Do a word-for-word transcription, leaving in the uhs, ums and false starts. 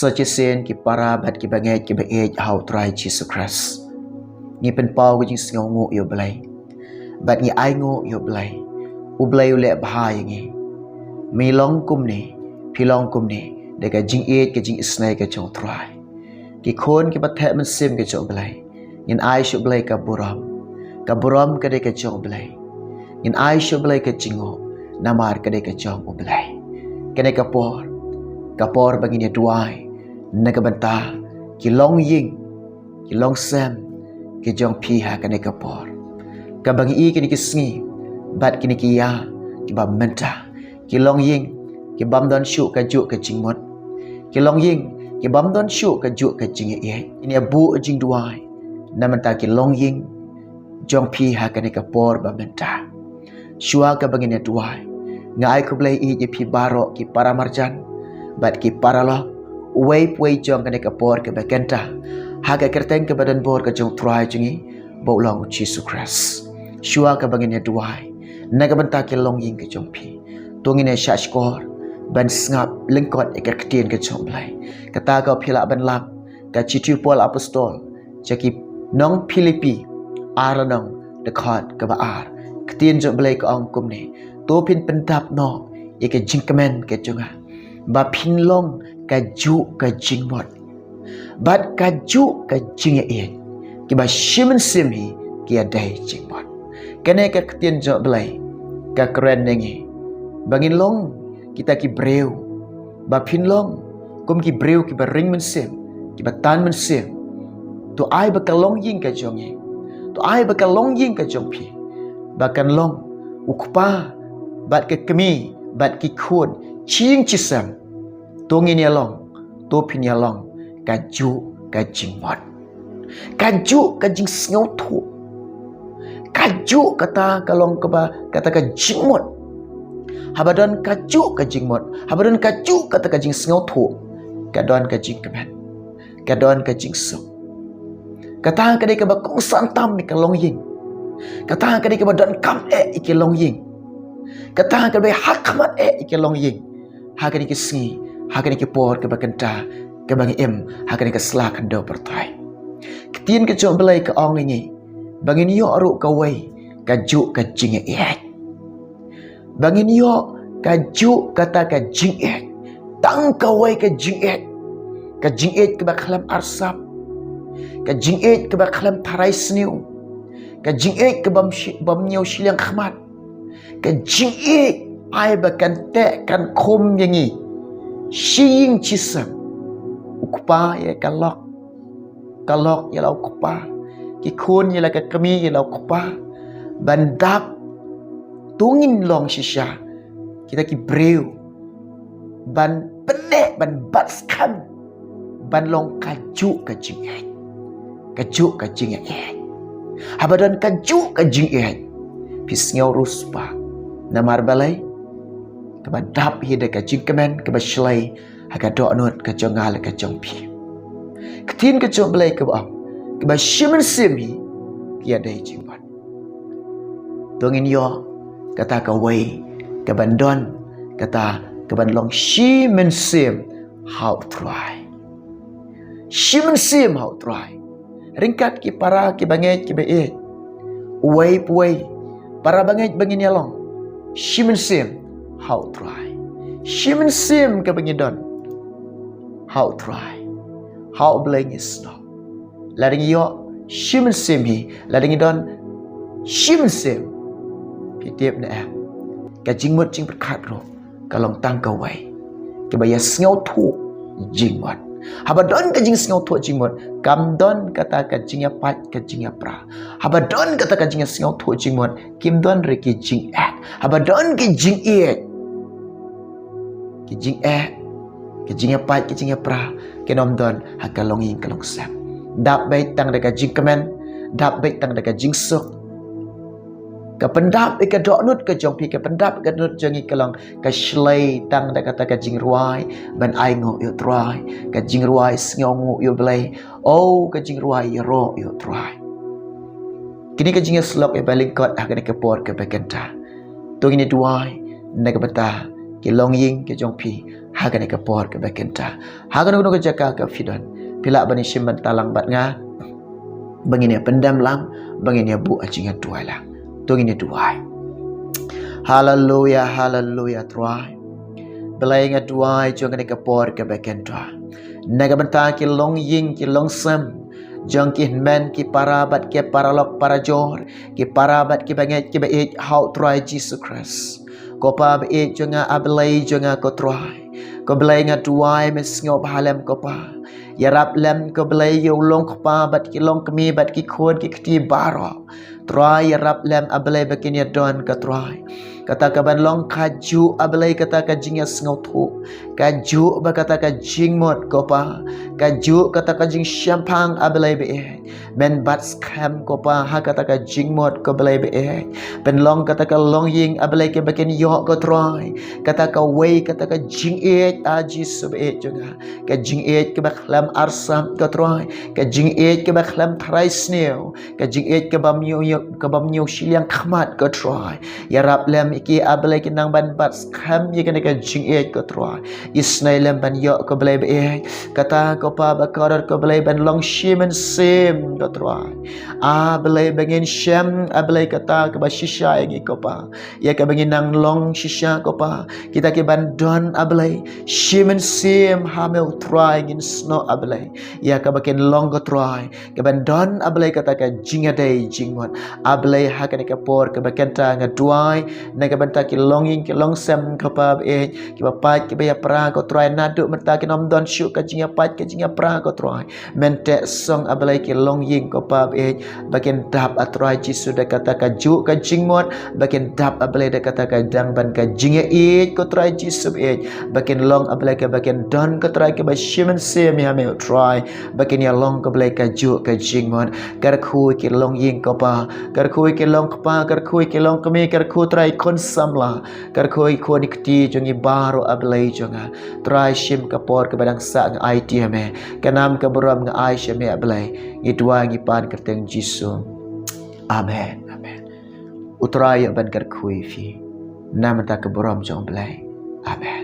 Sa shisien ki para bad ki bangeit ki ba ïeit ha u Trai Jisu Khrist, ngi pynpaw ka jingsngewnguh ïa u Blei bad ngi ainguh ïa u Blei. U Blei u leh bha ïa ngi. Me long kumne, phi long kumne, da ka jingïeit ka jingisnei ka jong u Trai. Ki khun ki ba theh mynsiem ka jong u Blei, ngin ai sha u Blei ka burom. Ka burom ka dei ka jong u Blei. Ngin ai sha u Blei ka jingnguh, namar ka dei ka jong u Blei. Kane ka por, ka por ba ngin ïa duwai na ka bynta ki longïing, ki longsem ki jong phi ha kane ka por. Ka ba ngi i kine ki sngi bad kine ki ïa ki ba mynta, ki longïing ki bym don shuh ka juk ka jingmut, ki longïing ki bym don shuh ka juk ka jingïeit. Ngin ïa buh jingduwai na bynta ki longïing jong phi ha kane ka por ba mynta. Shuwa ka ba ngin ïa duwai, nga ai khublei ïa phi baroh ki para marjan bad ki para lok, uwei pa uwei jong kane ka por ka ba kynta, ha ka kyrteng ka ba donbor ka jong u Trai jong ngi, ba u long u Jisu Khrist. Shuwa ka ba ngin ïa duwai na ka bynta ki longïing ka jong phi, to ngin ïa shahshkor ban sngap lyngkot ïa ka ktien ka jong u Blei. Kata ka phi lah ban lap ka shithi u Paul apostol sha ki nong Philippi, ar lynnong, dkhot ka ba ar. Ktien jong u Blei ka ong kumne: To phin pyndap noh ïa ka jingkmen ka jong nga, ba phin long ka juk ka jingmut bad ka juk ka jingïeit, ki ba shi mynsiem hi ki ïa dei jingmut. Kane ka ktien jong u Blei ka kren ïa ngi ba ngin long kita ki briew, ba phin long kum ki briew ki ba ring mynsiem, ki ba tan mynsiem. To ai ba ka longïing ka jong ngi, to ai ba ka longïing ka jong phi, ba kan long u kpa bad ka kmie bad ki khun shi ïing shi sem. To ngin ïa long, to phin ïa long ka juk ka jingmut, ka juk ka jingsngewthuh. Ka juk kata ka long ka ba, kata ka jingmut. Haba don ka juk ka jingmut, haba don ka juk kata ka jingsngewthuh, ka don ka jingkmen, ka don ka jingsuk. Kata ka dei ka ba kongsan tam ïa ka longïing. Kata ka dei ka ba donkam eh ïa ka longïing. Kata ka dei ha khmat eh ïa ka longïing. Ha kane ka sngi, ha kane ka por ka ba kynta ka ba ngi im ha kane ka sla khyndew pyrthei. Ktien ka jong u Blei ka ong ïa ngi ba ngin ïoh ruh kawei ka juk ka jingïeit, ba ngin ïoh ka juk kata ka jingïeit, tang kawei ka jingïeit, ka jingïeit ka ba khlem arsap, ka jingïeit ka ba khlem tharai sniew, ka jingïeit ka bym shi-, bym ñiew shiliang khmat, ka jingïeit ai ba kan teh kan khum ïa ngi shi ïing shi sem. U kpa ïa ka lok, ka lok ïa la u kpa, ki khun ïa la ka kmie ïa la u kpa, ban dap, to ngin long shisha kita ki briew ban pynneh, ban bat skhem, ban long ka juk ka jingïeit, ka juk ka jingïeit. Haba don ka juk ka jingïeit, phi sngew riewspah. Namar balei? Ka ba dap hi da ka jingkmen ka ba shlei ha ka dohnud ka jong nga la ka jong phi. Ktien ka jong u Blei ka ba ong, ka ba shi mynsiem hi ki ïa dei jingmut. To ngin ïoh kata kawei ka ban don, kata ka ban long shi mynsiem ha u Trai. Shi mynsiem ha u Trai. Ryngkat ki para ki bangeit ki ba ïeit, uwei pa uwei, para bangeit ba ngin ïa long shi mynsiem ha u Trai. Shi mynsiem ka ba ngi don ha u Trai, ha u Blei ngi snoh. Lada ngi ïoh shi mynsiem hi, lada ngi don shi mynsiem, phi tip ne em, ka jingmut jingpyrkhat ruh ka long tang kawei, ka ba ïa sngewthuh jingmut. Haba don ka jingsngewthuh jingmut, kam don kata ka jingïapait ka jingïapra. Haba don kata ka jingsngewthuh jingmut, kim don re ki jingeh. Haba don ki jingeh, ki jingeh, ki jingïapait ki jingïapra, kin ym don ha ka longïing ka longsem. Dap beit tang da ka jingkmen, dap beit tang da ka jingsuk. Ka pyndap ïa ka dohnud ka jong phi, ka pyndap ïa ka dohnud jong ngi ka long ka shlei tang da kata ka jingrwai ban ainguh ïa u Trai, ka jingrwai sngewnguh ïa u Blei, oh, ka jingrwai ïaroh ïa u Trai. Kine ka jingïasyllok ïa ba lyngkot ha kane ka por ka ba kynta. To ngin ïa duwai na ka bynta ki longïing ki jong phi ha kane ka por kaba kynta. Ha kano kano ka jaka ka phi don, phi lah ban ïashim bynta lang bad nga, ba ngin ïa pyndem lang, ba ngin ïa buh ha jingïaduwai lang. To ngin ïa duwai. Haleluya, haleluya Trai. Blei, nga duwai jong kane ka por kaba kynta na ka bynta ki longïing ki longsem jong ki hynmen ki para bad ki paralok parajor, ki para bad ki bangeit kiba ïeit ha u Trai Jisu Khrist. Ko Pa ba ïeit jong nga, A Blei jong nga ko Trai. Ko Blei, nga duwai me sngewbha lem ko Pa. Ïarap lem ko Blei ïa u longkpa bad ki longkmie bad ki khun ki kti baroh. Trai, ïarap lem A Blei ba kin ïa don ko Trai kata kaban long kajuh A Blei kata ka jingïasngewthuh, kajuh ba kata ka jingmut ko Pa, kajuh kata ka jingshemphang A Blei ba ïeit. Men bat skhem ko Pa ha kata ka jingmut ko Blei ba ïeit. Pynlong kata ka longïing A Blei kaba kin ïoh ko Trai kata kawei kata ka jingïeit, A Jisu ba ïeit jong nga. Ka jingïeit kaba khlem arsap ko Trai, ka jingïeit kaba khlem trai sniew, ka jingïeit kaba mñiew, kaba mñiew shiliang khmat ko Trai. Ïarap lem ïa ki A Blei ki nang ban bat skhem ïa kane ka jingïeit ko Trai. Isynei lem ban ïoh ko Blei ba ïeit. Kata ko Pa ba kordor ko Blei ban long shi mynsiem ko Trai. A Blei ba ngin shem A Blei kata kaba shisha ïa ngi ko Pa, ïa kaba ngin nang long shisha ko Pa, kita kiban don A Blei shi mynsiem ha me u Trai. Ngin snoh A Blei ïa kaba kin long ko Trai kaban don A Blei kata ka jingïadei jingmut. A Blei, ha kane ka por kaba kynta nga duwai na ka bynta ki longïing ki longsem ko Pa ba ïeit, kiba pait kiba ïapra ko Trai, naduh mynta kin ym don shuh ka jingïapait ka jingïapra ko Trai. Men teh song A Blei ki longïing ko Pa ba ïeit, ba kin dap A Trai Jisu da kata kajuh ka jingmut, ba kin dap A Blei da kata ka dang ban ka jingïaieit ko Trai Jisu ba ïeit, ba kin long A Blei kaba kin don ko Trai kaba shi mynsiem ïa me u Trai, ba kin ïa long ko Blei kajuh ka jingmut. Kyrkhu ïa ki longïing ko Pa, kyrkhu ïa ki longkpa, kyrkhu ïa ki longkmie, kyrkhu Trai khun samla, kyrkhu ïa ki khun ki kti jong ngi baroh A Blei jong nga. Trai, shim ka por kaba dang sah nga aiti ha me, ka nam ka burom nga ai sha me A Blei. Ngi duwai ngi pan kyrteng Jisu. Amen, amen. U Trai ïa ban kyrkhu ïa phi. Namar ka burom jong U Blei. Amen.